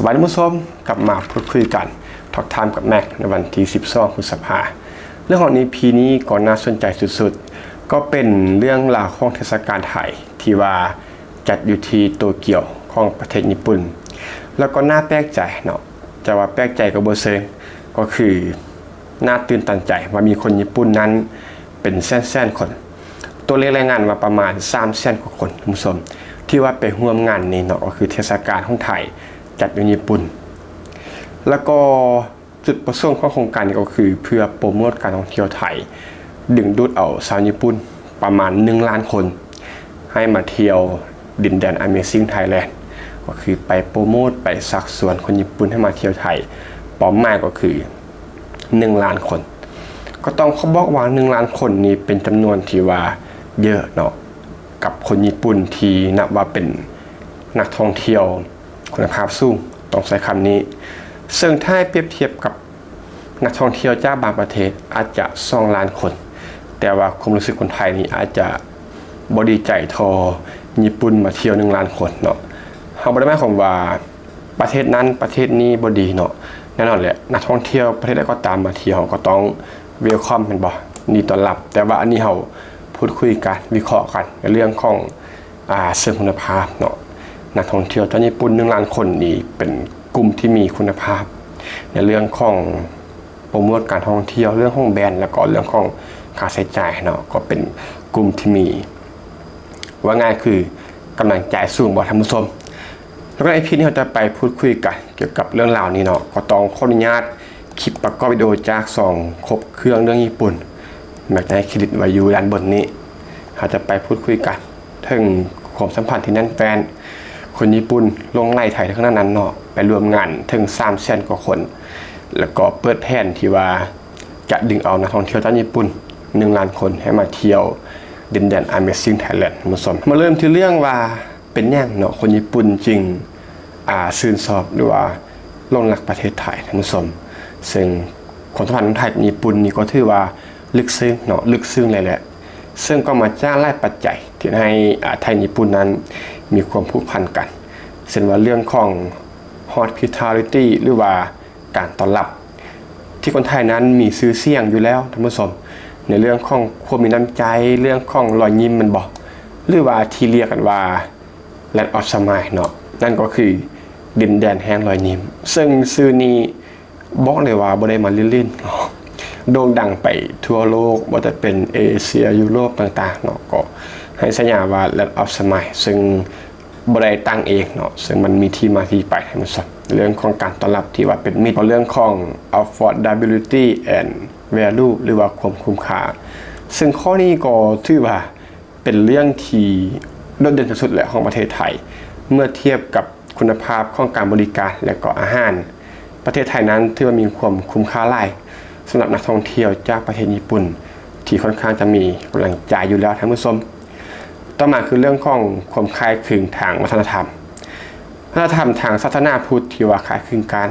ບາຍ ທ່ານຜູ້ຊົມ, ກັບມາພູດຄຸຍກັນ Talk Time ກັບແມັກ ໃນວັນທີສິບສອງ ພຶດສະພາ. ເລື່ອງຂອງ ອີ ພີ ນີ້ກໍໜ້າສົນໃຈສຸດໆ ກໍເປັນເລື່ອງລາວຂອງເທດສະການໄຖ ທີ່ວ່າຈັດຢູ່ທີ່ໂຕກຽວຂອງປະເທດຍີ່ປຸ່ນ. ແລ້ວກໍໜ້າແປກໃຈເນາະ, ຈະວ່າແປກໃຈກໍບໍ່ເຊີງ, ກໍຄືໜ້າຕື່ນຕັນໃຈວ່າມີຄົນຍີ່ປຸ່ນນັ້ນເປັນແສນໆຄົນ. ຕົວເລກລາຍງານວ່າປະມານສາມແສນກວ່າຄົນ, ທ່ານຜູ້ຊົມ, ທີ່ວ່າໄປຮ່ວມງານນີ້ເນາະ, ກໍຄືເທດສະການຂອງໄທຈັດຢູ່ຍີ່ປຸ່ນ. ແລ້ວກໍຈຸດປະສົງຂອງໂຄງການນີ້ກໍຄືເພື່ອໂປຣໂມດການທ່ອງທ່ຽວໄທ, ດຶງດູດເອົາຊາວຍີ່ປຸ່ນປະມານໜຶ່ງລ້ານຄົນ ໃຫ້ມາທ່ຽວດິນແດນ Amazing Thailand, ກໍຄືໄປໂປຣໂມດ, ໄປຊັກຊວນຄົນຍີ່ປຸ່ນໃຫ້ມາທ່ຽວໄທ, ເປົ້າໝາຍກໍຄືໜຶ່ງລ້ານຄົນ. ກໍຕ້ອງຂໍບອກວ່າໜຶ່ງລ້ານຄົນນີ້ເປັນຈຳນວນທີ່ວ່າເຍອະເນາະ, ກັບຄົນຍີ່ປຸ່ນທີ່ນັບວ່າເປັນນັກທ່ອງທ່ຽວຄຸນນະພາບສູງ, ຕ້ອງໃຊ້ຄຳນີ້. ເຊິ່ງຖ້າໃຫ້ປຽບທຽບກັບນັກທ່ອງທ່ຽວຈາກບາງປະເທດອາດຈະສອງລ້ານຄົນ, ແຕ່ວ່າຄວາມຮູ້ສຶກຄົນໄທນີ້ອາດຈະບໍ່ດີໃຈທໍ່ຍີ່ປຸ່ນມາທ່ຽວໜຶ່ງລ້ານຄົນເນາະ. ເຮົາບໍ່ໄດ້ໝາຍຄວາມວ່າ ປະເທດນັ້ນປະເທດນີ້ບໍ່ດີເນາະ, ແນ່ນອນແຫຼະ ນັກທ່ອງທ່ຽວປະເທດໃດກໍຕາມມາທ່ຽວ ເຮົາກໍຕ້ອງ welcome ແມ່ນບໍ່? ຍິນດີຕ້ອນຮັບ. ແຕ່ວ່າອັນນີ້ເຮົາພູດຄຸຍກັນ ວິເຄາະກັນໃນເລື່ອງຂອງ ອາ ເຊີງຄຸນນະພາບເນາະ. ນັກທ່ອງທ່ຽວຈາກຍີ່ປຸ່ນໜຶ່ງລ້ານຄົນນີ້ເປັນກຸ່ມທີ່ມີຄຸນນະພາບໃນເລື່ອງຂອງໂປຣໂມດການທ່ອງທ່ຽວ, ເລື່ອງຂອງແບຣນ ແລ້ວກໍເລື່ອງຂອງຄ່າໃຊ້ຈ່າຍເນາະ, ກໍເປັນກຸ່ມທີ່ມີ ວ່າງ່າຍຄືກຳລັງຈ່າຍສູງບໍ່ ທ່ານຜູ້ຊົມ? ແລ້ວກໍໃນ ອີ ພີ ນີ້ເຮົາຈະໄປພູດຄຸຍກັນກ່ຽວກັບເລື່ອງລາວນີ້ເນາະ, ກໍຕ້ອງຂໍອະນຸຍາດຄລິບປະກອບວິດີໂອຈາກສອງຄົບເຄື່ອງເລື່ອງຍີ່ປຸ່ນ, ມັກຈະໃຫ້ເຄຣດິດໄວ້ຢູ່ດ້ານບົນນີ້. ເຮົາຈະໄປພູດຄຸຍກັນເຖິງຄວາມສຳພັນທີ່ແໜ້ນແຟ້ນ, ຄົນຍີ່ປຸ່ນຫຼົງໄຫຼໄທເຖິງຂະໜາດນັ້ນເນາະ, ໄປຮ່ວມງານເຖິງສາມແສນກວ່າຄົນ, ແລ້ວກໍເປີດແຜນທີ່ວ່າຈະດຶງເອົານັກທ່ອງທ່ຽວຈາກຍີ່ປຸ່ນໜຶ່ງລ້ານຄົນໃຫ້ມາທ່ຽວດິນແດນ Amazing Thailand ທ່ານຜູ້ຊົມ. ມາເລີ່ມທີ່ເລື່ອງວ່າ ເປັນຫຍັງເນາະ ຄົນຍີ່ປຸ່ນຈຶ່ງ ອາ ຊື່ນຊອບ ຫຼືວ່າຫຼົງຮັກປະເທດໄທ ທ່ານຜູ້ຊົມ? ເຊິ່ງຄວາມສຳພັນຂອງໄທກັບຍີ່ປຸ່ນນີ້ກໍຖືວ່າເລິກເຊິ່ງເນາະ, ເລິກເຊິ່ງເລີຍແຫຼະ. ເຊິ່ງກໍມາຈາກຫຼາຍປັດໄຈທີ່ເຮັດໃຫ້ ອາ ໄທຍີ່ປຸ່ນນັ້ນມີຄວາມຜູກພັນກັນ, ເຊັ່ນວ່າເລື່ອງຂອງ hospitality ຫຼືວ່າ ການຕ້ອນຮັບ ທີ່ຄົນໄທນັ້ນມີຊື່ສຽງຢູ່ແລ້ວ ທ່ານຜູ້ຊົມ, ໃນເລື່ອງຂອງຄວາມມີນ້ຳໃຈ, ເລື່ອງຂອງລອຍຍິ້ມແມ່ນບໍ່? ຫຼືວ່າທີ່ລຽກກັນວ່າ Land of Smile ເນາະ, ນັ້ນກໍຄືດິນແດນແຫ່ງລອຍຍິ້ມ. ເຊິ່ງຊື່ນີ້ບອກເລີຍວ່າບໍ່ໄດ້ມາຫຼິ້ນໆເນາະ, ໂດ່ງດັງໄປທົ່ວໂລກ, ບໍ່ວ່າຈະເປັນເອເຊຍ, ຢູໂຣບຕ່າງໆເນາະ, ກໍໃຫ້ສະຍາວ່າ Land of Smile ເຊິ່ງ ບໍ່ໄດ້ຕັ້ງເອງເນາະ, ເຊິ່ງມັນມີທີ່ມາທີ່ໄປ ທ່ານຜູ້ຊົມ. ເລື່ອງຂອງການຕ້ອນຮັບທີ່ວ່າເປັນມິດ, ເວົ້າເລື່ອງຂອງ affordability and value ຫຼືວ່າຄວາມຄຸ້ມຄ່າ, ເຊິ່ງຂໍ້ນີ້ກໍຖືວ່າເປັນເລື່ອງທີ່ໂດດເດັ່ນທີ່ສຸດແຫຼະຂອງປະເທດໄທ ເມື່ອທຽບກັບຄຸນນະພາບຂອງການບໍລິການ ແລະ ກໍອາຫານ. ປະເທດໄທນັ້ນຖືວ່າມີຄວາມຄຸ້ມຄ່າຫຼາຍ ສຳລັບນັກທ່ອງທ່ຽວຈາກປະເທດຍີ່ປຸ່ນ ທີ່ຄ່ອນຂ້າງຈະມີກຳລັງຈ່າຍຢູ່ແລ້ວ ທ່ານຜູ້ຊົມ. ຕໍ່ມາຄືເລື່ອງຂອງຄວາມຄ້າຍຄຶງທາງວັດທະນະທຳ. ວັດທະນະທຳທາງສາສະໜາພຸດທີ່ວ່າຄ້າຍຄຶງກັນ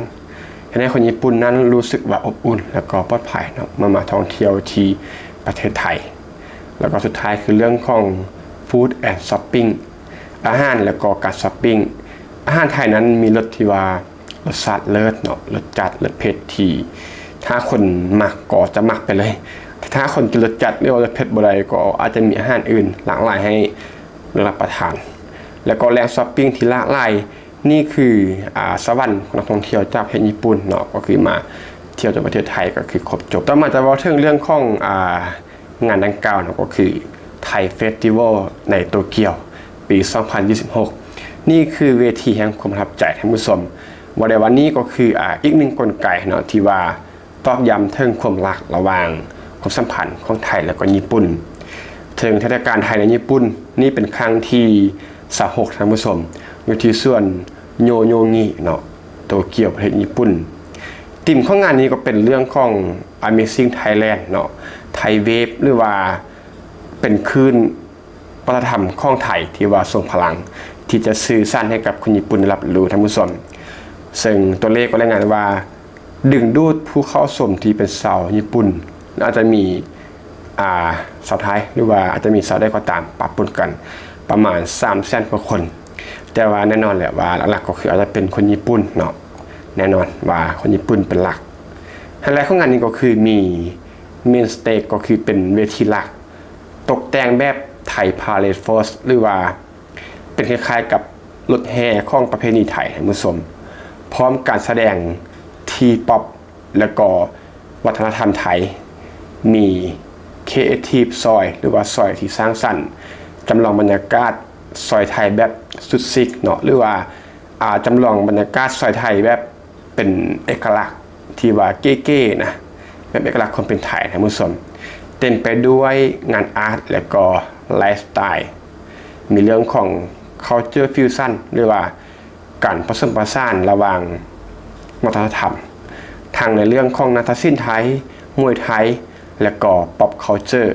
ເຮັດໃຫ້ຄົນຍີ່ປຸ່ນນັ້ນຮູ້ສຶກວ່າອົບອຸ່ນ ແລ້ວກໍປອດໄພເນາະ ເມື່ອມາທ່ອງທ່ຽວທີ່ປະເທດໄທ. ແລ້ວກໍສຸດທ້າຍຄືເລື່ອງຂອງ food and shopping ອາຫານ ແລ້ວກໍການຊັອບປິງ. ອາຫານໄທນັ້ນມີລົດທີ່ວ່າ ລົດຊາດເລີດເນາະ, ລົດຈັດ ລົດເຜັດ ທີ່ຖ້າຄົນມັກກໍຈະມັກໄປເລີຍ, ແຕ່ຖ້າຄົນກິນລົດຈັດ ຫຼືວ່າລົດເຜັດບໍ່ໄດ້ ກໍອາດຈະມີອາຫານອື່ນຫຼາກຫຼາຍໃຫ້ເລືອກຮັບປະທານ. ແລ້ວກໍແຫຼ່ງຊັອບປິງທີ່ຫຼາກຫຼາຍ, ນີ້ຄື ອາ ສະຫວັນຂອງນັກທ່ອງທ່ຽວຈາກປະເທດຍີ່ປຸ່ນເນາະ, ກໍຄືມາທ່ຽວໃນປະເທດໄທກໍຄືຄົບຈົບ. ຕໍ່ມາຈະເວົ້າເຖິງເລື່ອງຂອງ ອາ ງານດັ່ງກ່າວເນາະ ກໍຄື Thai Festival ໃນໂຕກຽວ ປີສອງພັນຊາວຫົກ. ນີ້ຄືເວທີແຫ່ງຄວາມປະທັບໃຈ ທ່ານຜູ້ຊົມ. ເວົ້າໄດ້ວ່ານີ້ກໍຄື ອາ ອີກໜຶ່ງກົນໄກເນາະ ທີ່ວ່າຕອກຢ້ຳເຖິງຄວາມຮັກລະຫວ່າງຄວາມສຳພັນຂອງໄທ ແລະ ກໍຍີ່ປຸ່ນ. ເຖິງເທດສະການໄທ ແລະ ຍີ່ປຸ່ນ, ນີ້ເປັນຄັ້ງທີຊາວຫົກ ທ່ານຜູ້ຊົມ, ຢູ່ທີ່ສວນໂຍໂຍງິເນາະ, ໂຕກຽວ ປະເທດຍີ່ປຸ່ນ. ທີມຂອງງານນີ້ກໍເປັນເລື່ອງຂອງ Amazing Thailand ເນາະ, Thai Wave ຫຼືວ່າເປັນຄື້ນ ວັດທະນະທຳຂອງໄທທີ່ວ່າຊົງພະລັງ ທີ່ຈະສື່ສານໃຫ້ກັບຄົນຍີ່ປຸ່ນໄດ້ຮັບຮູ້ ທ່ານຜູ້ຊົມ. ເຊິ່ງຕົວເລກກໍລາຍງານວ່າ ດຶງດູດຜູ້ເຂົ້າຊົມທີ່ເປັນຊາວຍີ່ປຸ່ນ ອາດຈະມີ ອາ ຊາວໄທ ຫຼືວ່າອາດຈະມີຊາວໃດກໍຕາມ ປະປົນກັນປະມານສາມແສນກວ່າຄົນ. ແຕ່ວ່າແນ່ນອນແຫຼະວ່າຫຼັກໆກໍຄືອາດຈະເປັນຄົນຍີ່ປຸ່ນເນາະ. ແນ່ນອນວ່າຄົນຍີ່ປຸ່ນເປັນຫຼັກ. ໄຮໄລຂອງງານນີ້ກໍຄືມີ Main Stage ກໍຄືເປັນເວທີຫຼັກ ຕົກແຕ່ງແບບໄທ Parade Float ຫຼືວ່າເປັນຄ້າຍໆກັບລົດແຫ່ຂອງປະເພນີໄທ ທ່ານຜູ້ຊົມ, ພ້ອມການສະແດງ T-pop ແລະກໍວັດທະນະທຳໄທ, ມີ Creative Soy ຫຼືວ່າຊອຍທີ່ສ້າງສັນ, ຈຳລອງບັນຍາກາດຊອຍໄທແບບສຸດຊິກເນາະ ຫຼືວ່າ ອາ ຈຳລອງບັນຍາກາດຊອຍໄທແບບເປັນເອກະລັກທີ່ວ່າເກ້ໆນະ, ແບບເອກະລັກຄວາມເປັນໄທ ທ່ານຜູ້ຊົມ, ເຕັມໄປດ້ວຍງານອາດ ແລະກໍໄລຟ໌ສະໄຕລ໌, ມີເລື່ອງຂອງ Culture Fusion ຫຼືວ່າ ການປະສົມປະສານລະຫວ່າງວັດທະນະທຳ ທັງໃນເລື່ອງຂອງນາດຕະສິນໄທ, ມວຍໄທ ແລະກໍ Pop Culture,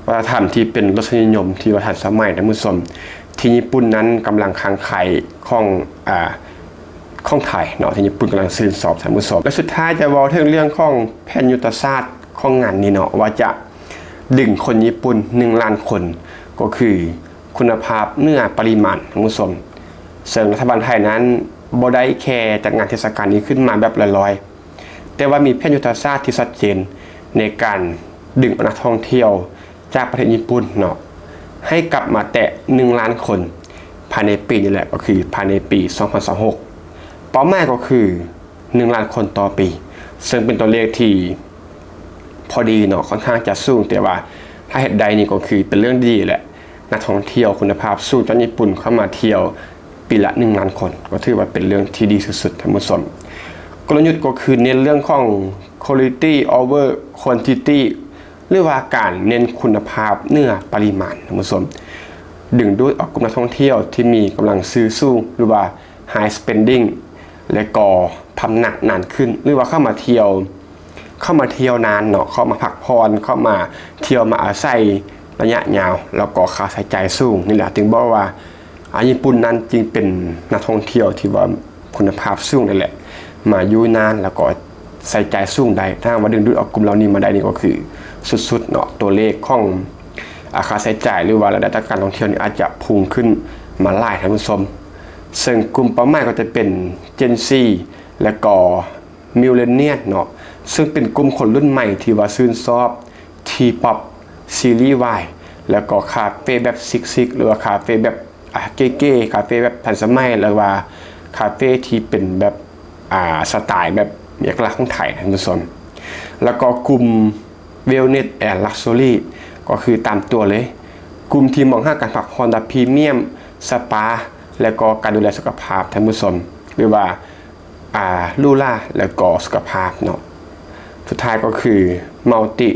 ວັດທະນະທຳທີ່ເປັນລົດສະນິຍົມທີ່ວ່າທັນສະໄໝ ທ່ານຜູ້ຊົມ, ທີ່ຍີ່ປຸ່ນນັ້ນກຳລັງຄາງໄຄຂອງ ອາ ຂອງໄທເນາະ, ທີ່ຍີ່ປຸ່ນກຳລັງຊື່ນຊອບ ທ່ານຜູ້ຊົມ. ແລະສຸດທ້າຍຈະເວົ້າເຖິງເລື່ອງຂອງແຜນຍຸດທະສາດຂອງງານນີ້ເນາະ, ວ່າຈະດຶງຄົນຍີ່ປຸ່ນໜຶ່ງລ້ານຄົນ, ກໍຄື ຄຸນນະພາບເໜືອປະລິມານ ທ່ານຜູ້ຊົມ. ເຊິ່ງລັດຖະບານໄທນັ້ນບໍ່ໄດ້ແຄ່ຈັດງານເທດສະການນີ້ຂຶ້ນມາແບບລອຍໆ, ແຕ່ວ່າມີແຜນຍຸດທະສາດທີ່ຊັດເຈນໃນການດຶງເອົານັກທ່ອງທ່ຽວຈາກປະເທດຍີ່ປຸ່ນເນາະ ໃຫ້ກັບມາແຕະໜຶ່ງລ້ານຄົນ ພາຍໃນປີນີ້ແຫຼະ, ກໍຄືພາຍໃນປີສອງພັນຊາວຫົກ. ເປົ້າໝາຍກໍຄື ໜຶ່ງລ້ານຄົນຕໍ່ປີ, ເຊິ່ງເປັນຕົວເລກທີ່ພໍດີເນາະ, ຂ້ອນຂ້າງຈະສູງ, ແຕ່ວ່າຖ້າເຮັດໄດ້ນີ້ກໍຄືເປັນເລື່ອງດີແຫຼະ. ນັກທ່ອງທ່ຽວຄຸນນະພາບສູງຈາກຍີ່ປຸ່ນເຂົ້າມາທ່ຽວປີລະໜຶ່ງລ້ານຄົນ, ກໍຖືວ່າເປັນເລື່ອງທີ່ດີສຸດໆ ທ່ານຜູ້ຊົມ. ກົນລະຍຸດກໍຄືເນັ້ນເລື່ອງຂອງ Quality over Quantity ຫຼືວ່າການເນັ້ນຄຸນນະພາບເໜືອປະລິມານ ທ່ານຜູ້ຊົມ, ດຶງດູດເອົາກຸ່ມນັກທ່ອງທ່ຽວທີ່ມີກຳລັງຊື້ສູງ ຫຼືວ່າ High Spending ແລະກໍພຳໜັກນານຂຶ້ນ ຫຼືວ່າເຂົ້າມາທ່ຽວ ເຂົ້າມາທ່ຽວນານເນາະ, ເຂົ້າມາພັກຜ່ອນ, ເຂົ້າມາທ່ຽວມາອາໄສໄລຍະຍາວ ແລ້ວກໍຄ່າໃຊ້ຈ່າຍສູງ. ນີ້ແຫຼະຈຶ່ງບອກວ່າ ອາ ຍີ່ປຸ່ນນັ້ນຈຶ່ງເປັນນັກທ່ອງທ່ຽວທີ່ວ່າຄຸນນະພາບສູງນັ້ນແຫຼະ, ມາຢູ່ນານ ແລ້ວກໍໃຊ້ຈ່າຍສູງໄດ້. ຖ້າຫາກວ່າດຶງດູດເອົາກຸ່ມເຫຼົ່ານີ້ມາໄດ້ນີ້ກໍຄືສຸດໆເນາະ, ຕົວເລກຂອງ ອາ ຄ່າໃຊ້ຈ່າຍ ຫຼືວ່າລາຍໄດ້ຈາກການທ່ອງທ່ຽວນີ້ອາດຈະພຸ່ງຂຶ້ນມາຫຼາຍ ທ່ານຜູ້ຊົມ. ເຊິ່ງກຸ່ມເປົ້າໝາຍກໍຈະເປັນ Gen Z ແລະກໍ Millennial ເນາະ, ເຊິ່ງເປັນກຸ່ມຄົນລຸ້ນໃໝ່ທີ່ວ່າຊື່ນຊອບ T-pop, ຊີຣີວາຍ ແລະກໍຄາເຟແບບຊິກໆ ຫຼືວ່າຄາເຟແບບ ອາ ເກ້ໆ, ຄາເຟແບບທັນສະໄໝ ຫຼືວ່າຄາເຟທີ່ເປັນແບບ ອາ ສະໄຕແບບເອກະລັກຂອງໄທ ທ່ານຜູ້ຊົມ. ແລ້ວກໍກຸ່ມ Wellness and Luxury ກໍຄືຕາມຕົວເລີຍ, ກຸ່ມທີ່ມອງຫາການພັກຜ່ອນແບບພຣີມຽມ, ສະປາ ແລະກໍການດູແລສຸຂະພາບ ທ່ານຜູ້ຊົມ, ຫຼືວ່າ ອາ ຫຼູຫຼາ ແລະກໍສຸຂະພາບເນາະ. ສຸດທ້າຍກໍຄື Multi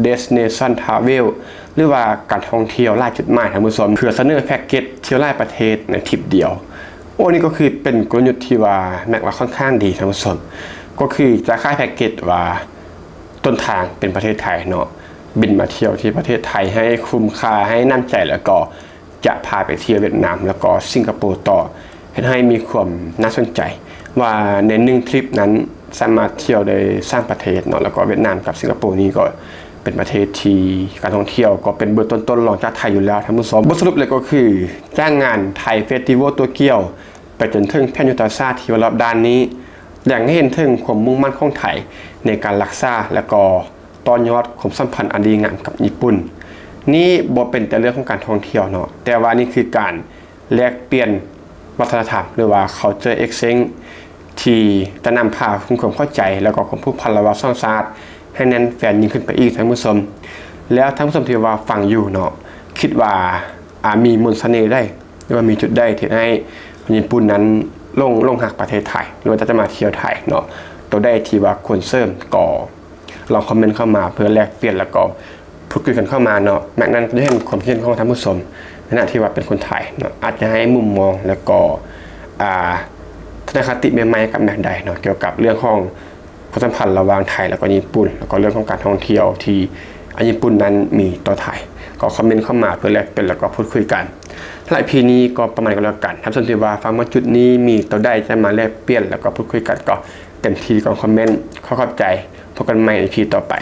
Destination Travel ຫຼືວ່າການທ່ອງທ່ຽວຫຼາຍຈຸດໝາຍ ທ່ານຜູ້ຊົມ, ເພື່ອສະເໜີແພັກເກັດທ່ຽວຫຼາຍປະເທດໃນທຣິບດຽວ. ໂອ້ ນີ້ກໍຄືເປັນກົນລະຍຸດທີ່ວ່າແມັກວ່າຂ້ອນຂ້າງດີ ທ່ານຜູ້ຊົມ, ກໍຄືຈະຂາຍແພັກເກັດວ່າ ຕົ້ນທາງເປັນປະເທດໄທເນາະ, ບິນມາທ່ຽວທີ່ປະເທດໄທໃຫ້ຄຸ້ມຄ່າ, ໃຫ້ນ້ຳໃຈ, ແລ້ວກໍຈະພາໄປທ່ຽວຫວຽດນາມ ແລ້ວກໍສິງກະໂປຕໍ່, ເຮັດໃຫ້ມີຄວາມໜ້າສົນໃຈວ່າໃນໜຶ່ງທຣິບນັ້ນສາມາດທ່ຽວໄດ້ສາມປະເທດເນາະ, ແລ້ວກໍຫວຽດນາມກັບສິງກະໂປນີ້ກໍເປັນປະເທດທີ່ການທ່ອງທ່ຽວກໍເປັນເບີຕົ້ນໆ ລອງຈາກໄທຢູ່ແລ້ວ ທ່ານຜູ້ຊົມ. ບົດສະຫຼຸບເລີຍກໍຄື ຈາກງານ Thai Festival Tokyo ໄປຈົນເຖິງແຜນຍຸດທະສາດທີ່ວ່າລອບດ້ານນີ້ ແລະ ໃຫ້ເຫັນເຖິງຄວາມມຸ່ງໝັ້ນຂອງໄທໃນການຮັກສາ ແລະກໍຕໍ່ຍອດຄວາມສຳພັນອັນດີງາມກັບຍີ່ປຸ່ນ. ນີ້ບໍ່ເປັນແຕ່ເລື່ອງຂອງການທ່ອງທ່ຽວເນາະ, ແຕ່ວ່ານີ້ຄືການແລກປ່ຽນວັດທະນະທຳ ຫຼືວ່າ Culture Exchange ທີ່ຈະນຳພາຄວາມເຂົ້າໃຈ ແລະກໍຄວາມຜູກພັນລະຫວ່າງສອງຊາດໃຫ້ແໜ້ນແຟ້ນຍິ່ງຂຶ້ນໄປອີກ ທ່ານຜູ້ຊົມ. ແລ້ວທ່ານຜູ້ຊົມທີ່ວ່າຟັງຢູ່ເນາະ, ຄິດວ່າ ອາ ມີມົນສະເໜ່ໃດ ຫຼືວ່າມີຈຸດໃດທີ່ເຮັດໃຫ້ຄົນຍີ່ປຸ່ນນັ້ນຫຼົງ ຫຼົງຮັກປະເທດໄທ ຫຼືວ່າຈະມາທ່ຽວໄທເນາະ, ໂຕໃດທີ່ວ່າຄວນເສີມກໍລອງຄອມເມັນເຂົ້າມາເພື່ອແລກປ່ຽນ ແລ້ວກໍພູດຄຸຍກັນເຂົ້າມາເນາະ. ແມັກນັ້ນກໍຈະເຫັນຄວາມຄິດເຫັນຂອງທ່ານຜູ້ຊົມໃນຖານະທີ່ວ່າເປັນຄົນໄທເນາະ, ອາດຈະໃຫ້ມຸມມອງ ແລ້ວກໍ ອາ ທັດສະນະຄະຕິໃໝ່ໆກັບແມັກໄດ້ເນາະ ກ່ຽວກັບເລື່ອງຂອງ ຄວາມສຳພັນລະຫວ່າງໄທ ແລ້ວກໍຍີ່ປຸ່ນ ແລ້ວກໍເລື່ອງຂອງການທ່ອງທ່ຽວທີ່ ອາ ຍີ່ປຸ່ນນັ້ນມີຕໍ່ໄທ, ກໍຄອມເມັນເຂົ້າມາເພື່ອແລກປ່ຽນ ແລ້ວກໍພູດຄຸຍກັນ. ແລະ ອີພີນີ້ກໍປະມານນີ້ກໍແລ້ວກັນ, ທ່ານຜູ້ຊົມທີ່ວ່າຟັງມາຈຸດນີ້ ມີໂຕໃດຈະມາແລກປ່ຽນ ແລ້ວກໍພູດຄຸຍກັນ ກໍເຕັມທີ່ກອງຄອມເມັນ. ຂໍຂອບໃຈ, ພົບກັນໃໝ່ ອີພີຕໍ່ໄປ.